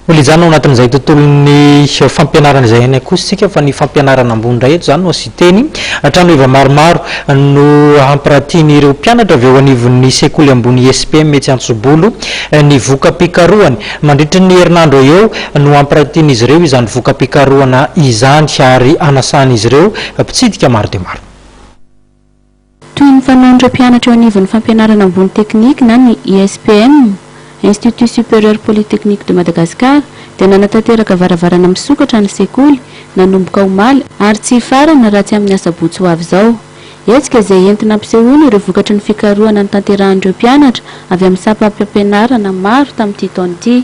Mbola hijanona ao anatin'izay tontolon'ny fampianarana izay ihany kosa isika fa ny fampianarana ambony indray eto izany no asian-teny. Trano heva maromaro no hampiratian'ireo mpianatra avy eo anivon'ny sekoly ambony ISPM etsy Antsobolo ny voka-pikarohany. Mandritry ny herinandro eo no hampiratian'izy ireo izany voka-pikarohana izany ary hanasan'izy ireo mpitsidika maro dia maro. Toy ny fanaon'ireo mpianatra eo anivon'ny fampianarana ambony teknika na ny ISPM, Institut Supérieur Polytechnique de Madagascar, dia nanatanteraka varavarana misokatra ny sekoly nanomboka omaly ary tsy hifarana raha tsy amin'ny asabotsy ho avy izao. Hetsika izay entina ampisehoana ireo vokatry ny fikarohana notanterahin'ireo mpianatra avy amin'ny sampam-pampianarana maro tamin'ity taona ity.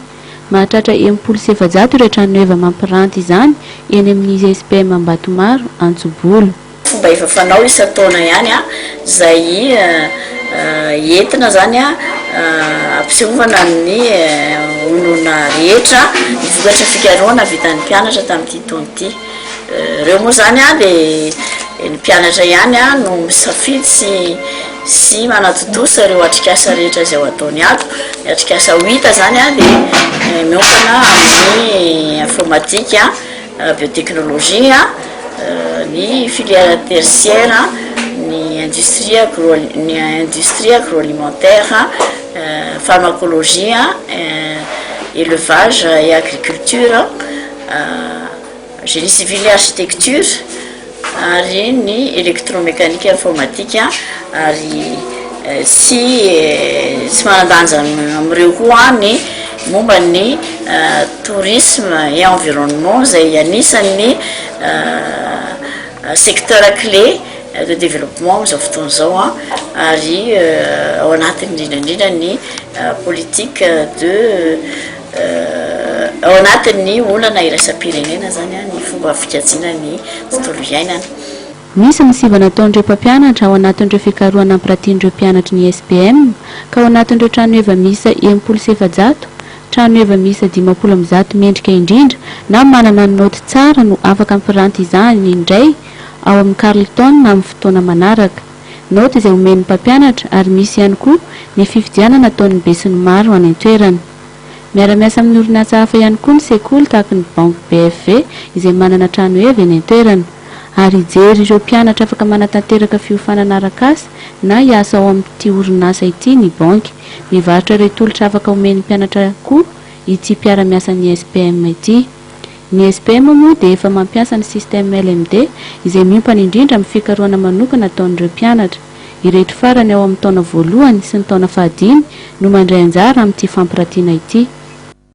Mahatratra 460 ireo tranoheva mampiranty izany eny amin'ny ISPM Ambatomaro, Antsobolo. Fomba efa fanao isan-taona ihany izay entina izany hampisehovana amin'ny olona rehetra ny vokatry ny fikarohana vitan'ny mpianatra tamin'ity taona ity. Ireo moa izany dia ny mpianatra ihany no misafidy sy sy manatontosa ireo atrikasa rehetra izay ho ataony ato. Ny atrikasa ho hita izany dia miompana amin'ny informatika. Biotechnologie, ny filière tertiaire, ny industrie agro ny industrie agroalimentaire, pharmacologie, élevage et agriculture, génie civil et architecture ary ny électromecanique informatique ary tsy tsy manan-danja amin'ireo koa ny momba ny tourisme et environnement izay anisan'ny secteur clé de développement amin'izao fotoana izao ary ao anatiny indrindra indrindra ny politique de ao anatin'ny olana iraisam-pirenena izany ny fomba fikajiana ny tontolo iainana. Misy ny sivana ataon'ireo mpampianatra ao anatin'ireo fikarohana ampiratian'ireo mpianatry ny SPM ka ao anatin'ireo tranoheva miisa 460, tranoheva miisa 150 mendrika indrindra na manana naoty tsara no afaka hampiranty izany indray ao amin'ny Carlton amin'ny fotoana manaraka. Naoty izay omen'ny mpampianatra ary misy ihany koa ny fifidianana ataon'ny besinimaro any an-toerana. Miara-miasa amin'ny orinasa hafa ihany koa ny sekoly tahaka ny Banky BFV izay manana tranoheva eny an-toerana. Ary hijery ireo mpianatra afaka manatanteraka fiofanana arak'asa na hiasa ao amin'ity orinasa ity ny banky. Mivarotra ireo tolotra afaka omen'ny mpianatra koa ity mpiara-miasan'ny SPM ity. Ny SPM moa dia efa mampiasa ny système LMD izay miompana indrindra amin'ny fikarohana manokana ataon'ireo mpianatra. Ireto farany ao amin'ny taona voalohany sy ny taona fahadimy no mandray anjara amin'ity fampiratiana ity.